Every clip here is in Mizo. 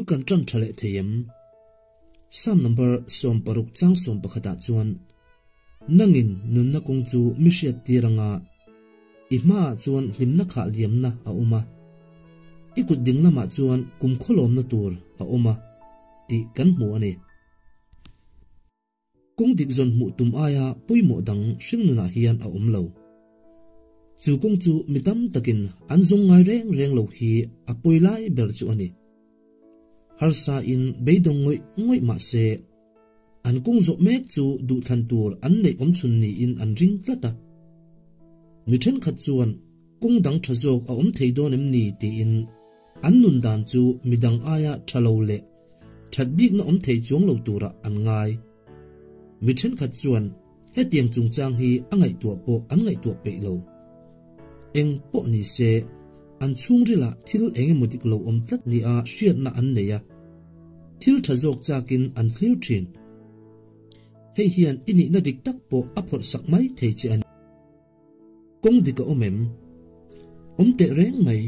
kan ṭan ṭha leh thei em? Psalm number 60 chang 11 ah chuan, Nangin nunna kawng chu mi hriat tir anga, i hmaah chuan hlimna khah liamna a awm a, i kut ding lamah chuan kum khawlawmna tur a awm a, tih kan hmu a ni. Kawng dik zawn hmuh tum aia pawimawh dang hringnunah hian a awm lo. Chu kawng chu mi tam takin an zawng ngai reng reng lo hi a pawi lai ber chu a ni. Harsa in beidawng ngawih ngawih mah se, an kawng zawh mek chu duhthlan tur an neih awm chhun niin an ring tlat a. Mi thenkhat chuan kawng dang tha zawk a awm thei dawn em ni tiin an nun dan chu midang aia tha lo leh That bikna awm thei chuang lo turah an ngai. Mi thenkhat chuan hetiang chungchang hi a ngaihtuah pawh an ngaihtuah peih lo. Eng pawh ni se, an chhungrilah thil eng emaw dik lo awm tlat nia hriatna an nei a, thil tha zawk chakin an thlir thin. Hei hian i nihna dik tak pawh a phawrh sak mai thei che a ni. Kawng dik a awm em? Awm teh reng mai.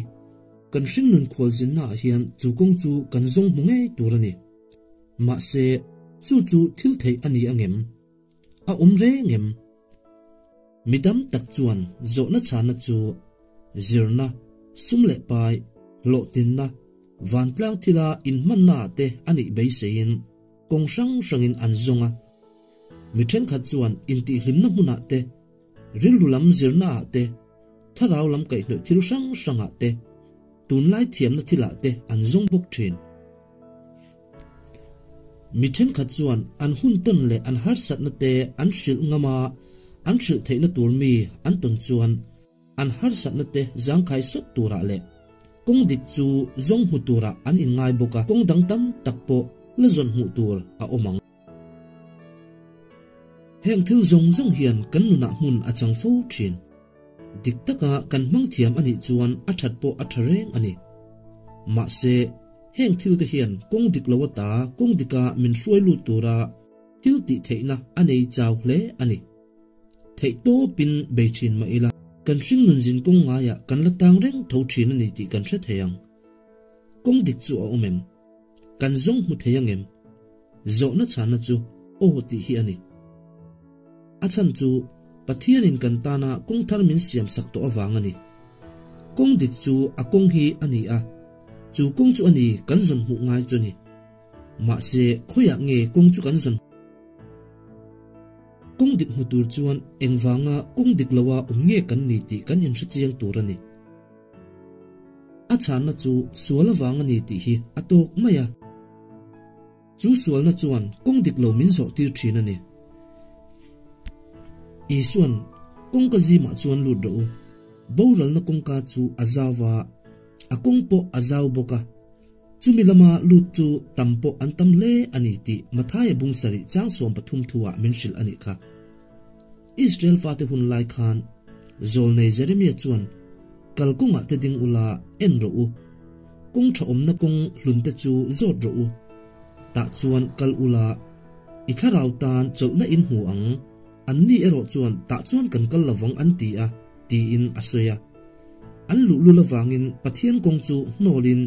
Kan hringnun khualzinna ah hian chu kawng chu kan zawng hmu ngei tur a ni. Mahse, chu chu thil theih a ni angem? A awm reng em? Mi tam tak chuan zawhna chhana chu zirna, sum leh pai, hlawhtlinna, vantlang thila inhmanna ah te a nih beiseiin kawng hrang hrangin an zawng a. Mi thenkhat chuan intihhlimna hmunah te, rilru lam zirna ah te, thlarau lam kaihhnawih thil hrang hrang ah te, tunlai thiamna thil ah te an zawng bawk thin. Mi thenkhat chuan an hun tawn leh an harsatna te an hrilh ngam a, an hrilh theihna tur mi an tawn chuan an harsatna te zangkhai sawt turah leh kawng dik chu zawng hmu turah an inngai bawk a, kawng dang tam tak pawh la zawn hmuh tur a awm ang. Heng thil zawng zawng hian kan nunah hmun a chang fo thin. Dik taka kan hmang thiam a nih chuan a that pawh a tha reng a ni. Mahse, heng thil te hian kawng dik lo ata kawng dika min hruai lut tura thil tih theihna a nei chau hle a ni. Theih tawpin bei thin mah ila, kan hringnun zin kawng ngaiah kan la tang reng tho thin a ni tih kan hre thei ang. Kawng dik chu a awm em? Kan zawng hmu thei angem? Zawhna chhana chu aw tih hi a ni. A chhan chu Pathianin kan tana kawng thar min siam sak tawh avang a ni. Kawng dik chu a kawng hi a ni a, chu kawng chu a ni kan zawn hmuh ngai chu ni. Mahse khawiah nge kawng chu kan zawn? Kawng dik hmu tur chuan engvanga kawng dik loa awm nge kan ni tih kan inhre chiang tur a ni. A chhanna chu sual avang a ni tih hi a tawk mai a. Chu sualna chuan kawng dik lo min zawh tir thin a ni. Isuan, Kawngka zimah chuan lut rawh u. Boralna kawngka chu a zau va, a kawng pawh a zau bawk a. Chumi lama lut chu tam pawh an tam hle a ni tih Mathaia bung sarih chang 13 thuah min hrilh a nih kha. Israel fate hun lai khan Zawlnei Jeremia chuan, Kal kawngah te ding ula, en rawh u. Kawng tha awmna kawng hlun te chu zawt rawh u. Tah chuan kal ula, i thlarau tan chawlhna in hmu ang, anni erawh chuan tah chuan kan kal lovang an ti a, tiin a sawi a. An luhlul avangin Pathian kawng chu hnawlin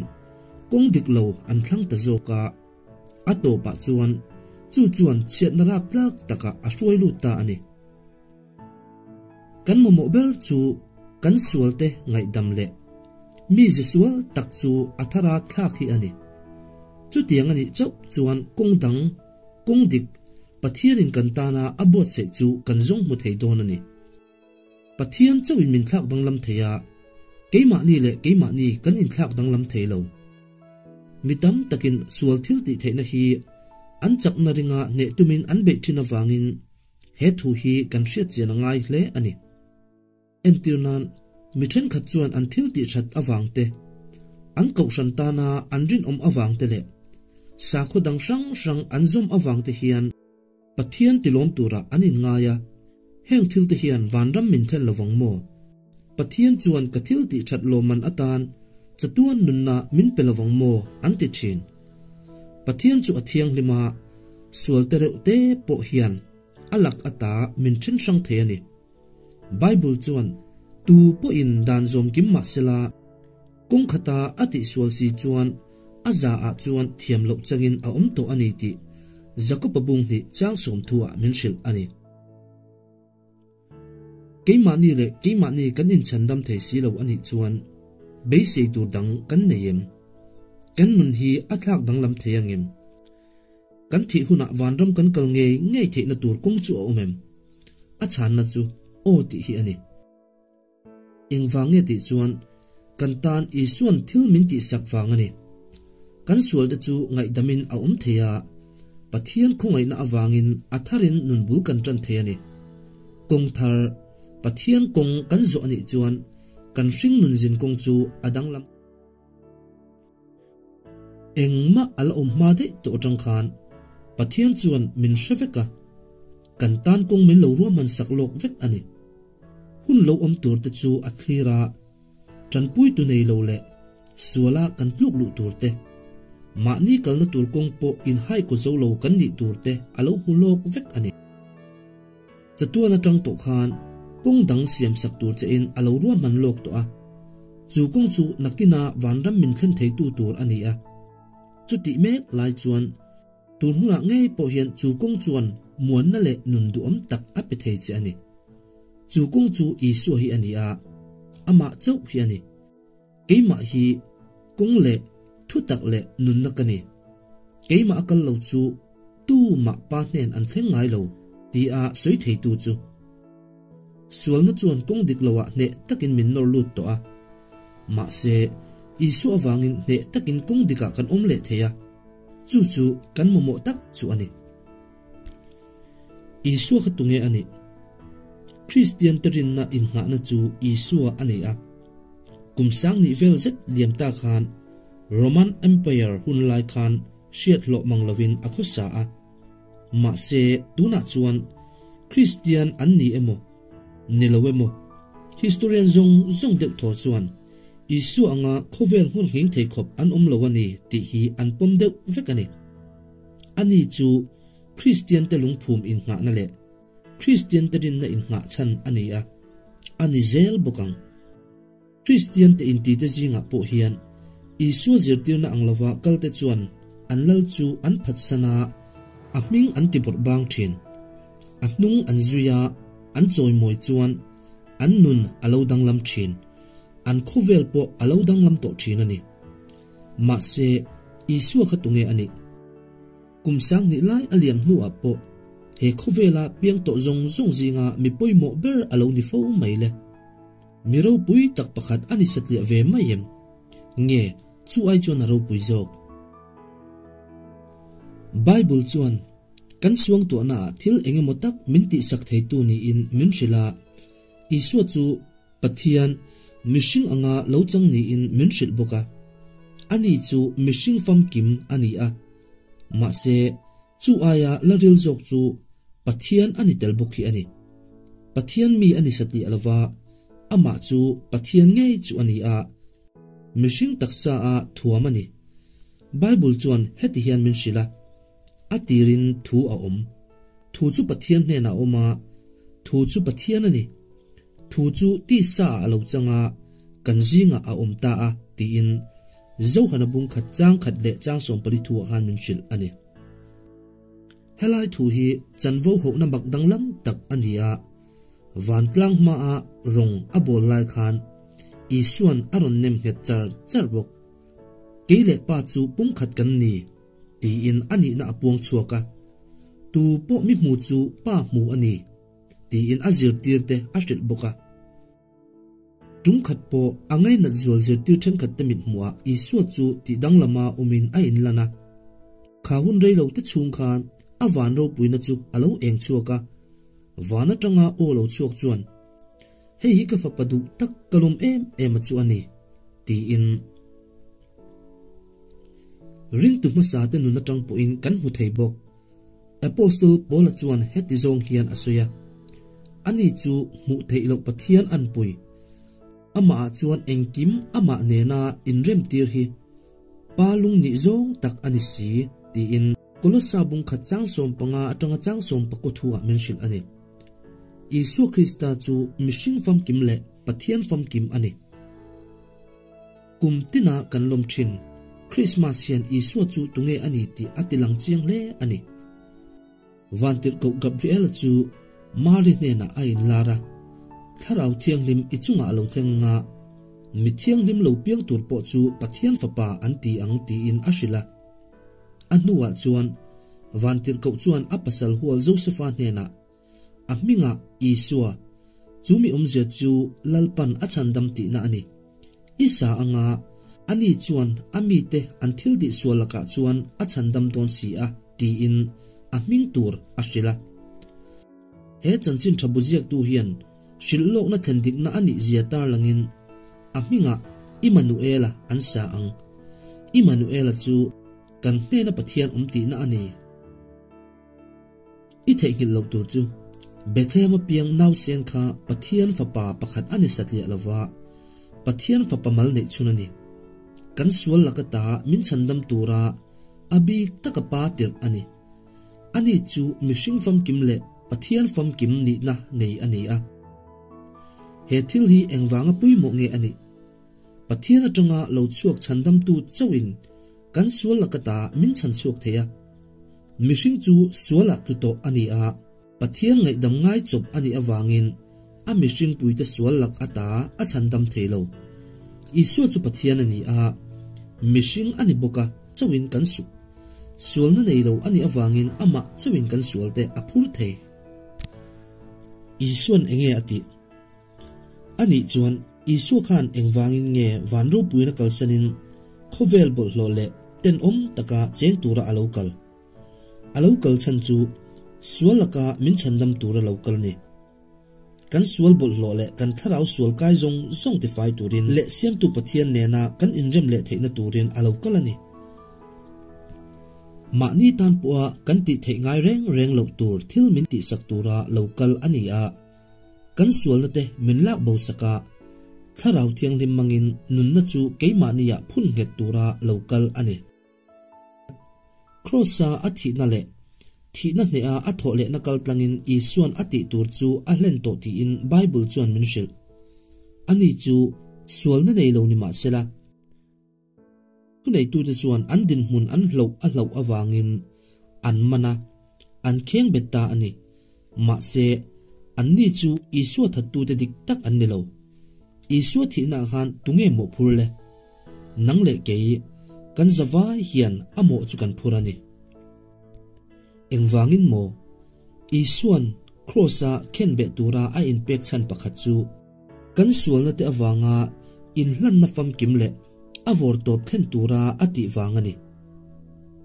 kawng dik lo an thlang ta zawk a. A tawpah chuan chu chuan chhiatna rap tlak takah a hruai lut ta a ni. Kan mamawh ber chu kan sualte ngaihdam leh mi ze sual tak chu a thara thlak hi a ni. Chutiang a nih chauh chuan kawng dang, kawng dik, Pathianin kan tana a buatsaih chu kan zawng hmu thei dawn a ni. Pathian chauhin min thlak danglam thei a, keimahni leh keimahni kan inthlak danglam thei lo. Mi tam takin sual thil tih theihna hi an chakna ringa hneh tumin an beih thin avangin he thu hi kan hriat chian a ngai hle a ni. Entir nan, mi thenkhat chuan an thil tih that avang te, an kohhran tana an rinawm avang te leh sakhaw dang hrang hrang an zawm avang te hian Pathian tilawm turah an inngai a, heng thil te hian vanram min thlen lovang maw? Pathian chuan ka thil tih that lawmman atan chatuan nunna min pe lovang maw? an ti thin. Pathian chu a thianghlim a, sual te reuh te pawh hian a lak ata min then hrang thei a ni. Bible chuan tu pawhin dan zawm kim mah sela, kawng khata a tihsual si chuan A za ah chuan thiam loh changin a awm tawh a ni tih Jakob-a bung hnih chang sawmthu ah min hrilh a ni. Keimahni leh keimahni kan inchhandam thei si lo a nih chuan beisei tur dang kan nei em? Kan nun hi a thlak danglam thei angem? Kan thih hunah vanram kan kal ngei ngei theihna tur kawng chu a awm em? A chhanna chu aw tih hi a ni. Engvang nge tih chuan kan tan Isua'n thil min tihsak vang a ni. Kan sualte chu ngaihdamin a awm thei a, Pathian khawngaihna avangin a tharin nun bul kan tan thei a ni. Kawng thar, Pathian kawng kan zawh a nih chuan kan hring nun zin kawng chu a danglam. Engmah a la awm hma daih tawh atang khan Pathian chuan min hre vek a, kan tan kawng min lo ruahman sak lawk vek a ni. Hun lo awm tur te chu a thlir a, tanpui tu nei lo leh suala kan tluk luh tur te, mahni kalna tur kawng pawh inhai kaw zo lo kan nih tur te a lo hmu lawk vek a ni. Chatuan atang tawh khan kawng dang siam sak tur che in a lo ruahman lawk tawh a, chu kawng chu nakina vanram min thlen theitu tur a ni a. Chutih mek lai chuan tun hunah ngei pawh hian chu kawng chuan muanna leh nun duhawm tak a pe thei che a ni. Chu kawng chu Isua hi a ni a, amah chauh hi a ni. Keimah hi kawng leh thutak leh nunna ka ni. Keimah a kal lo chu tu mah pa hnen an thleng ngai lo tia sawi theitu chu. Sualna chuan kawng dik loah hneh takin min nawr lut tawh a. Mahse, Isua avangin hneh takin kawng dikah kan awm leh thei a, chu chu kan mamawh tak chu a ni. Isua kha tunge a nih? Kristian te rinna innghahna chu Isua a ni a. Kum sang nih vel zet liam ta khan Roman Empire hun lai khan hriat hlawh mang lovin a khawsa a. Mahse, tunah chuan Kristian an ni emaw, ni lo emaw, historian zawng zawng deuh thaw chuan Isua anga khawvel nghawr nghing thei khawp an awm lo a ni tih hi an pawm deuh vek a ni. Ani chu Kristian te lungphum innghahna leh Kristian te rinna innghah chhan a ni a, a ni zel bawk ang. Kristian te intite zingah pawh hian Isua zirtirna ang lova kalte chuan an lal chu an phatsan a, a hming an ti bawrh bang thin. A hnung an zui a, an chawimawi chuan an nun a lo danglam thin, an khawvel pawh a lo danglam tawh thin a ni. Mahse, Isua kha tunge a nih? Kum sang hnih lai a liam hnuah pawh he khawvela piang tawh zawng zawng zinga mi pawimawh ber a lo ni fo mai le. Mi ropui tak pakhat a ni satliah ve mai em? Nge chu ai chuan a ropui zawk? Bible chuan kan suangtuahnaah thil eng emaw tak min tihsak theitu niin min hrilh a, Isua chu Pathian, mihring anga lo chang niin min hrilh bawk a. Ani chu mihring famkim a ni a. Mahse, chu aia la ril zawk chu Pathian a ni tel bawk hi a ni. Pathian mi a ni satliah lova, amah chu Pathian ngei chu a ni a, mihring taksa a thuam a ni. Bible chuan heti hian min hrilh a, A tirin thu a awm. Thu chu Pathian hnenah a awm a, thu chu Pathian a ni. Thu chu tisa ah a lo chang a, kan zingah a awm ta a, tiin Johana bung khat chang khat leh chang 14 thu ah khan min hrilh a ni. Helai thu hi chanvo hohna mak danglam tak a ni a, vantlang hmaah rawng a bawl lai khan Isua'n a rawn nem nghet char char bawk. Kei leh Pa chu pumkhat kan ni, tiin a nihna a puang chhuak a, Tu pawh mi hmu chu Pa hmu a ni. Tiin a zirtirte a hrilh bawk a. Tum khat pawh a ngainat zual zirtir thenkhatte mithmuhah Isua chu tih danglama awmin a inlan a. Kha hun rei lo te chhung khan a van ropuina chu a lo eng chhuak a, van atanga aw lo chhuak chuan, Hei hi ka fapa duh tak ka lawm em em a chu a ni, tiin ringtu hmasa te nun atang pawhin kan hmu thei bawk. Apostle Paula chuan heti zawng hian a sawi a, Ani chu hmuh theih loh Pathian an pui. Amahah chuan engkim amah nena inremtir hi Pa lung nih zawng tak a ni si, tiin Kolossa bung khat chang 15 atanga chang 19 thuah min hrilh a ni. Isua Krista chu mihring famkim leh Pathian famkim a ni. Kum tina kan lawm thin. Krismas hian Isua chu tunge a ni tih a tilang chiang hle a ni. Vantirhkoh Gabriela chu Mari hnenah a inlar a, Thlarau Thianghlim i chungah a lo thleng anga, mi thianghlim lo piang tur pawh chu Pathian Fapa an ti ang tiin a hrilh a. A hnuah chuan Vantirhkoh chuan a pasal hual Josefa hnenah, A hmingah Isua, chu mi awmzia chu Lalpan a chhandam tihna a ni. I sa anga, ani chuan a mite an thil dih sual lakah chuan a chhandam dawn si a, tiin a hming tur a hrilh a. He chanchin tha bu ziaktu hian hrilh lawkna thlen dikna a nih zia tarlangin a hmingah Immanuela an sa ang. Immanuela chu kan hnena Pathian awm tihna a ni. I theihnghilh loh tur chu Bethlehem-a piang nausen kha Pathian Fapa pakhat a ni satliah lo va, Pathian Fapa mal neih chhun a ni. Kan sual laka ta min chhandam tura a bik taka pa tirh a ni. Ani chu mihring famkim leh Pathian famkim nihna nei a ni a. He thil hi engvanga pawimawh nge a nih? Pathian atanga lo chhuak chhandamtu chauhin kan sual laka ta min chhan chhuak thei a. Mihring chu sualah tlu tawh a ni a, Pathian ngaihdam ngai chawp a nih avangin a mihring puite sual lak ata a chhandam thei lo. Isua chu Pathian a ni a, mihring a ni bawk a, chauhin kan su. Sualna nei lo a nih avangin amah chauhin kan sualte a phur thei. Isua'n enge a tih? A nih chuan Isua khan engvangin nge van ropuina kalsanin khawvel bawlhhlawh leh tenawm taka cheng tura a lo kal? A lo kal chhan chu sual laka min chhandam tura lo kal a ni. Kan sual bawlhhlawh leh kan thlarau sual kai zawng zawng tifai turin leh Siamtu Pathian nena kan inrem leh theihna turin a lo kal a ni. Mahni tan pawha kan tih theih ngai reng reng loh tur thil min tihsak tura lo kal a ni a. Kan sualna te min lak bo sak a, Thlarau Thianghlim mangin nunna chu keimahniah phun nghet tura lo kal a ni. Kraws-a a thihna leh thihna hneha a thawh lehna kal tlangin Isua'n a tih tur chu a hlen tawh tiin Bible chuan min hrilh. Ani chu sualna nei lo ni mah sela, Thuneitute chuan an dinhmun an hloh a hloh avangin an man a, an kheng bet ta a ni. Mahse, anni chu Isua thattute dik tak an ni lo. Isua thihnaah khan tunge mawhphur le? Nang leh kei, kan zavai hian a mawh chu kan phur a ni. Engvangin maw? Isua'n Kraws-a khenbeh tura a inpek chhan pakhat chu kan sualna te avanga inhlanna famkim leh a vawr tawp thlen tura a tih vang a ni.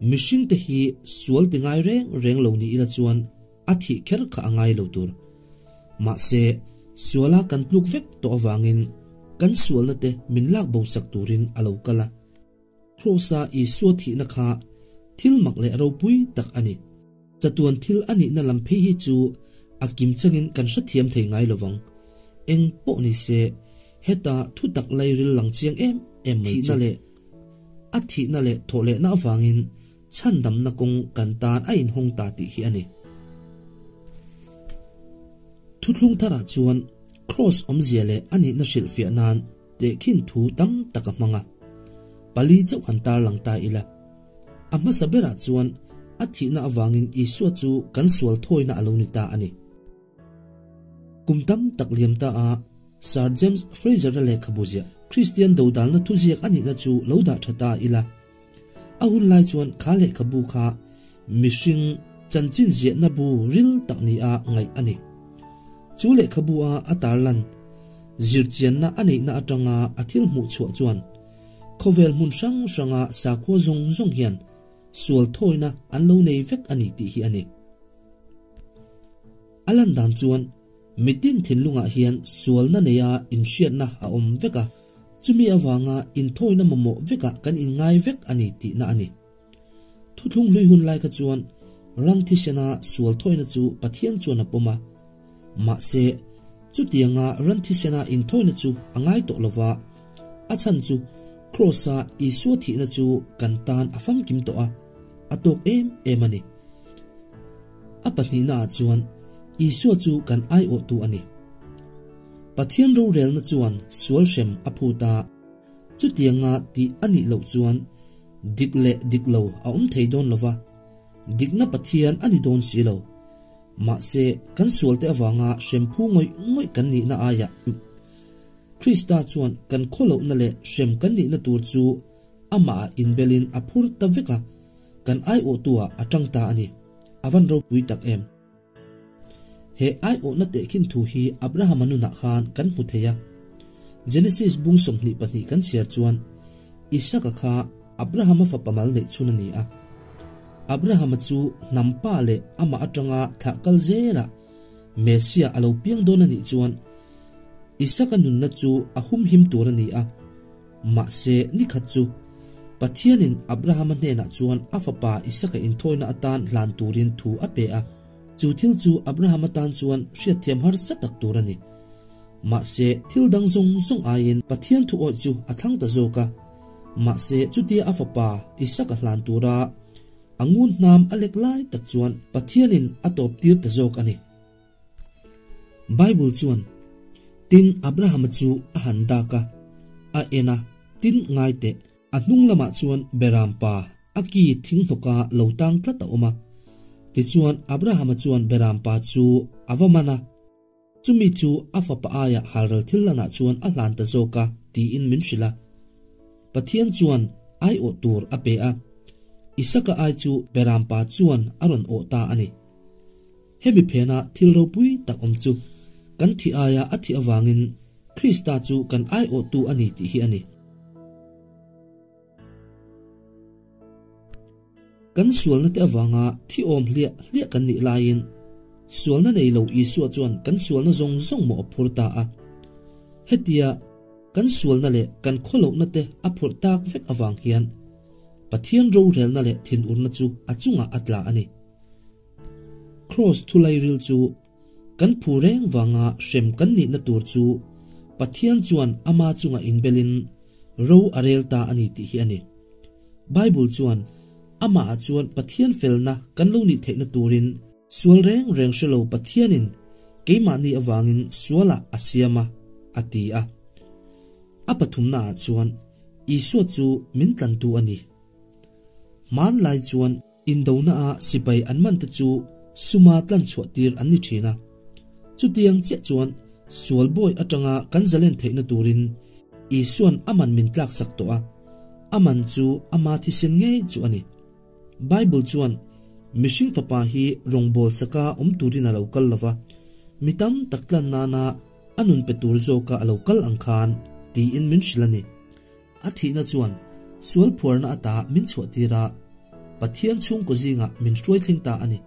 Mihring te hi sual ti ngai reng reng lo ni ila chuan a thih kher kha a ngai lo tur. Mahse, suala kan tluk vek tawh avangin kan sualna te min lak bo sak turin a lo kal a. Kraws-a Isua thihna kha thil mak leh ropui tak a ni. Chatuan thil a nihna lam phei hi chu a kim changin kan hrethiam thei ngai lovang. Eng pawh ni se, heta thu tak lairil lang chiang em em mai chu. Thihna leh a thihna leh thawhlehna avangin chhandamna kawng kan tan a inhawng ta tih hi a ni. Thuthlung tharah chuan Kraws awmzia leh a nihna hrilhfiah nan Tehkhin thu tam tak a hmang a, pali chauh han tarlang ta ila. A hmasa berah chuan a thihna avangin Isua chu kan sual thawina a lo ni ta a ni. Kum tam tak liam ta a Sir James Frazer-a lehkhabu ziah Kristian dodalna thuziak a nihna chu lo dah tha ta ila. A hun lai chuan kha lehkhabu kha mihring chanchin ziahna bu ril tak nia ngaih a ni. Chu lehkhabu a a tarlan zirchianna a neihna atanga a thil hmuh chhuah chuan khawvel hmun hrang hranga sakhua zawng zawng hian sual thawina an lo nei vek a ni tih hi a ni. A lan dan chuan mitin thinlungah hian sualna neia inhriatna a awm vek a, chumi avanga inthawina mamawh vekah kan inngai vek a ni tihna a ni. Thuthlung hlui hun lai kha chuan ran thisena sual thawina chu Pathian chuan a pawm a. Mahse, chutianga ran thisena inthawina chu a ngai tawh lo va, a chhan chu Kraws-a Isua thihna chu kan tan a famkim tawh a, a tawk em em a ni. A pahnihnaah chuan Isua chu kan aiawhtu a ni. Pathian rorelna chuan sual hrem a phut a, chutianga tih a nih loh chuan, Dik leh dik lo a awm thei dawn lo va, dikna Pathian a ni dawn si lo. Mahse, kan sualte avanga hrem phu ngawih ngawih kan nihna aiah Krista chuan kan khawlohna leh hrem kan nihna tur chu amah ah inbelin a phur ta vek a, kan aiawhtu-ah a tang ta a ni. A van ropui tak em! He aiawhna tehkhin thu hi Abrahama nunah khan kan hmu thei a. Genesis bung 22 kan chhiar chuan Isaka kha Abrahama fapa mal neih chhun a ni a. Abrahama chu hnam pa leh amah atanga thlah kal zelah Messiah a lo piang dawn a nih chuan Isaka nunna chu a humhim tur a ni a. Mahse, nikhat chu Pathianin Abrahama hnenah chuan a fapa Isaka inthawina atan hlan turin thu a pe a. Chu thil chu Abrahama tan chuan hriatthiam harsa tak tur a ni. Mahse, thil dang zawng zawng aiin Pathian thu awih chu a thlang ta zawk a. Mahse, chutia a fapa Isaka hlan tura a ngun hnam a lek lai tak chuan Pathianin a tawp tir ta zawk a ni. Bible chuan, Tin, Abrahama chu a han dak a, a en a, tin ngai teh. A hnung lamah chuan Beram pa a ki thing hnawka lo tang tlat a awm a. Tichuan Abrahama chuan Beram pa chu a va man a, chumi chu a fapa aia halral thil lanah chuan a hlan ta zawk a tiin min hrilh a. Pathian chuan aiawh tur a pe a, Isaka ai chu Beram pa chuan a rawn awh ta a ni. Hemi phena thil ropui tak awm chu kan thih aia a thih avangin Krista chu kan aiawhtu a ni tih hi a ni. Kan sualna te avanga thi awm hliah hliah kan nih laiin sualna nei lo Isua chuan kan sualna zawng zawng mawh a phur ta a. Hetia kan sualna leh kan khawlohna te a phurh tak vek avang hian Pathian rorelna leh thinurna chu a chungah a tla a ni. Kraws thulairil chu kan phu reng vanga hrem kan nihna tur chu Pathian chuan ama chunga inbelin ro a rel ta a ni tih hi a ni. Bible chuan amahah chuan Pathian felna kan lo nih theihna turin sual reng reng hre lo Pathianin keimahni avangin sualah a siam a, a ti a. A pathumnaah chuan Isua chu min tlantu a ni. Hmanlai chuan Indona a sipai an man te chu suma tlan chhuah tir an ni thin a. Chutiang chiah chuan sual bawi atanga kan zalen theihna turin Isuan a man min tlak sak tawh a, a man chu ama thisen ngei chu a ni. Bible chuan mihring fapa hi rawngbâwl saka awm turin a lo kal lova, mi tam tak tlan nana a nun pe tur zawka a lo kal ang khan tiin min hrilh a ni. A thihna chuan sual phuarna ata min chhuahtir a, Pathian chhungkaw zingah min hruai thleng ta a ni.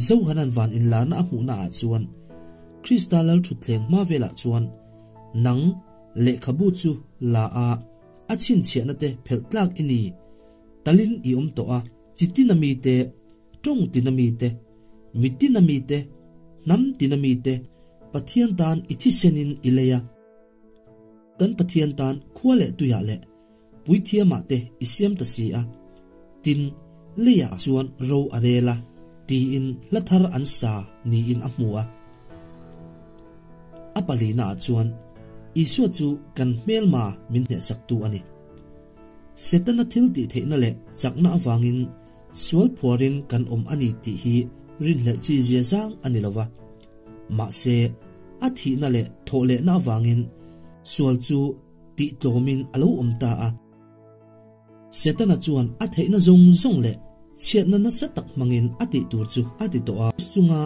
Zohanan van inlarna a hmuhna ah chuan Krista Lal thutthleng hma velah chuan nang lehkhabu chu la a, a chhinchhiahna te phelh tlak i ni, talin i awm tawh a, chi tina mite, tawng tina mite, mi tina mite, hnam tina mite, Pathian tan i thisenin i lei a. Kan Pathian tan khua leh tuiah leh puithiamah te i siam ta si a, tin, leiah chuan ro a rel a, tiin hla thar an sa niin a hmu a. A palinaah chuan Isua chu kan hmelma min hnehsaktu a ni. Setana thil tih theihna leh chakna avangin sual phuarin kan awm a ni tih hi rinhlelh chi zia zang a ni lo va. Mahse, a thihna leh thawhlehna avangin sual chu tihtlawmin a lo awm ta a. Setana chuan a theihna zawng zawng leh chhiatna nasa tak hmangin a tih tur chu a ti tawh a. Chunga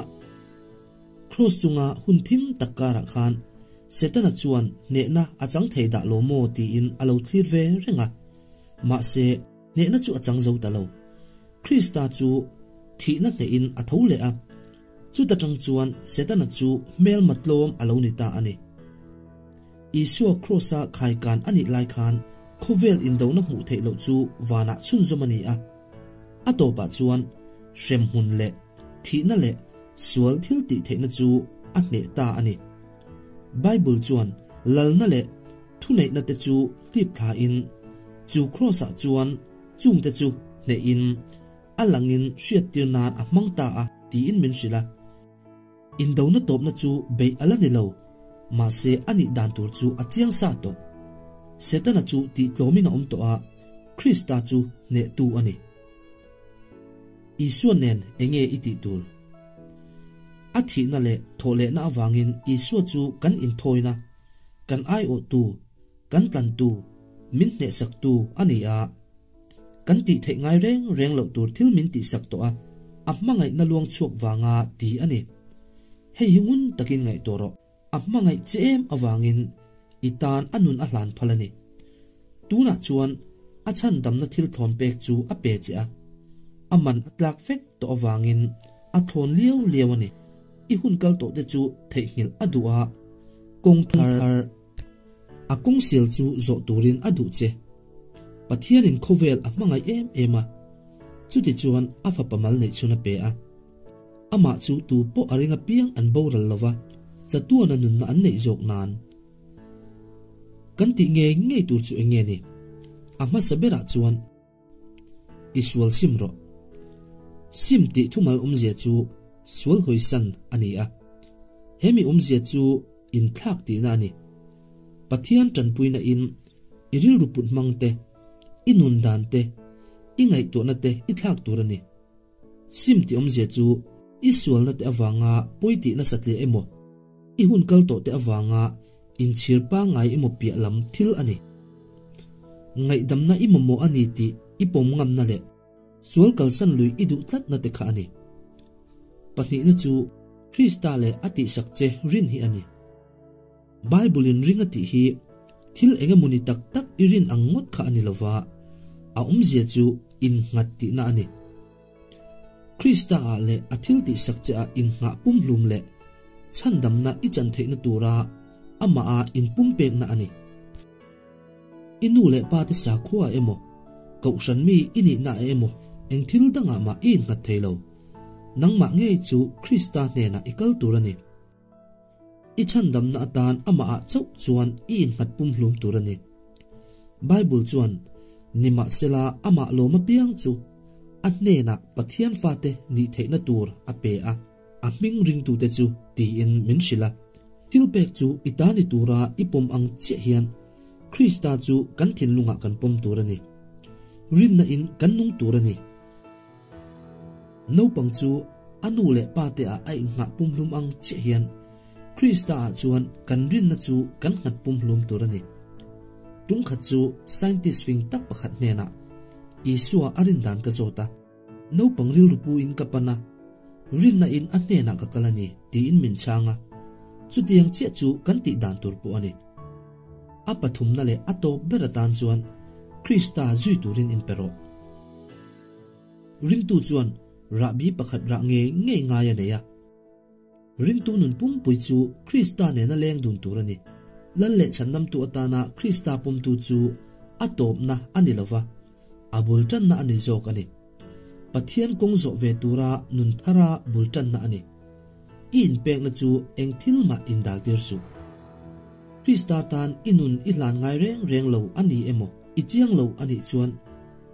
Kraws chunga hun thim tak karah khan Setana chuan hnehna a chang thei dah lo maw tiin a lo thlir ve reng a. Mahse, hnehna chu a chang zo ta lo. Krista chu thihna hnehin a tho leh a. Chuta tang chuan Setana chu hmelma tlawm a lo ni ta a ni. Isua Kraws-a khaikan a nih lai khan khawvel indona hmuh theih loh chu vanah chhunzawm a ni a. A tawpah chuan hremhmun leh thihna leh sual thil tih theihna chu a hneh ta a ni. Bible chuan lalna leh thuneihna te chu hlip thlain chu Kraws-ah chuan chungte chu hnehin A langin hriattir nan a hmang ta a tiin min hrilh a. Indona tawpna chu beih a la ni lo, mahse a nih dan tur chu a chiang sa tawh. Setana chu tih tlawmin a awm tawh a, Krista chu hnehtu a ni. Isua nen enge i tih tur? A thihna leh thawhlehna avangin Isua chu kan inthawina, kan aiawhtu, kan tlantu, min hnehsaktu a ni a. Kan tih theih ngai reng reng loh tur thil min tihsak tawh a, a hmangaihna luang chhuak vanga ti a ni. Hei hi ngun takin ngaihtuah rawh. A hmangaih che em avangin i tan a nun a hlan phal a ni. Tunah chuan a chhandamna thil thawn pek chu a pe che a, a man a tlak vek tawh avangin a thawn liau liau a ni. I hun kal tawh te chu theihnghilh a duh a, kawng thar a kawng sial chu zawh turin a duh che. Pathianin khawvel a hmangaih em em a, chutichuan a fapa mal neih chhun a pe a. Amah chu tu pawh a ring apiang an boral lova, chatuana nunna an neih zawk nan. Kan tih ngei ngei tur chu eng nge ni? A hmasa berah chuan i sual sim rawh. Sim tih thumal awmzia chu sual hawisan a ni a. He mi awmzia chu inthlak tihna a ni. Pathian tanpuina in i rilru put hmang te, i nun dan te, i ngaihtuahna te i thlak tur a ni. Sim tih awmzia chu i sualna te avanga pawi tih nasat leh emaw, i hun kal tawh te avanga inchhir pangngai emaw piah lam thil a ni. Ngaihdamna i mamawh a ni tih i pawm ngamna leh sual kalsan lui i duh tlatna te kha a ni. Pahnihna chu Krista leh a tihsak che rin hi a ni. Bible in ring a tih hi thil eng emawni tak tak i rin ang ngawt kha a ni lova, a awmzia chu innghat tihna a ni. Krista ah leh a thil tihsak che ah innghah pumhlum leh chhandamna i chan theihna tura amah ah inpumpekna a ni. I nu leh pa te sakhua ah emaw, kohhran mi i nihna ah emaw eng thil dangah mah i innghat thei lo. Nangmah ngei chu Krista hnenah i kal tur a ni. I chhandamna atan amahah chauh chuan i innghat pumhlum tur a ni. Bible chuan, Nimahsela amah lawm apiang chu a hnenah Pathian fate nih theihna tur a pe a, a hming ringtute chu tiin min hrilh a. Thil pek chu i ta ni tura i pawm ang chiah hian Krista chu kan thinlungah kan pawm tur a ni. Rinna in kan nung tur a ni. Naupang chu a nu leh pa te ah a inngah pumhlum ang chiah hian Krista ah chuan kan rinna chu kan nghat pumhlum tur a ni. Tum khat chu scientist fing tak pakhat hnenah Isua a rin dan ka zawt a, naupang rilru pu in ka pan a, rinna in a hnenah ka kal a ni tiin min chhang a, chutiang chiah chu kan tih dan tur pawh a ni. A pathumna leh a tawp ber atan chuan Krista zui turin in pe rawh. Ringtu chuan rahbi pakhat rah ngei ngei ngai a nei a. Ringtu nun pumpui chu Krista nena leng dun tur a ni. Lal leh chhandamtu atana Krista pawmtu chu a tawpna a ni lova, a bul tanna a ni zawk a ni. Pathian kawng zawh ve tura nun thara bul tanna a ni. I inpekna chu eng thil mah indaltir suh. Krista tan i nun i hlan ngai reng reng lo a ni emaw, i chiang lo a nih chuan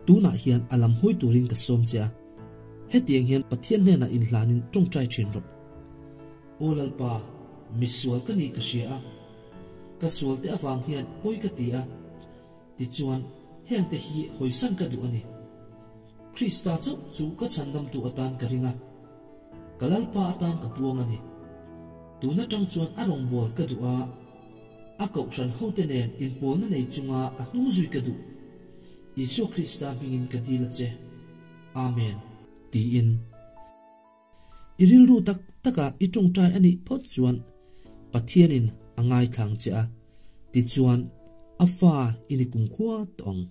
tunah hian a lam hawi turin ka sawm che a. Hetiang hian Pathian hnenah inhlanin tawngtai thin rawh. Aw Lalpa, misual ka nih ka hria a, ka sualte avang hian pawi ka ti a, tichuan hengte hi hawisan ka duh a ni. Krista chauh chu ka chhandamtu atan ka ring a. Ka Lalpa atan ka puang a ni. Tun atang chuan a rawngbâwl ka duh a, a kohhran hote nen inpawlna nei chunga a hnung zui ka duh. Isua Krista hmingin ka dil a che. Amen. Tiin. I rilru tak taka i tawngtai a nih phawt chuan Pathianin a ngaithlang che a, tichuan a fa i ni kumkhua tawh ang.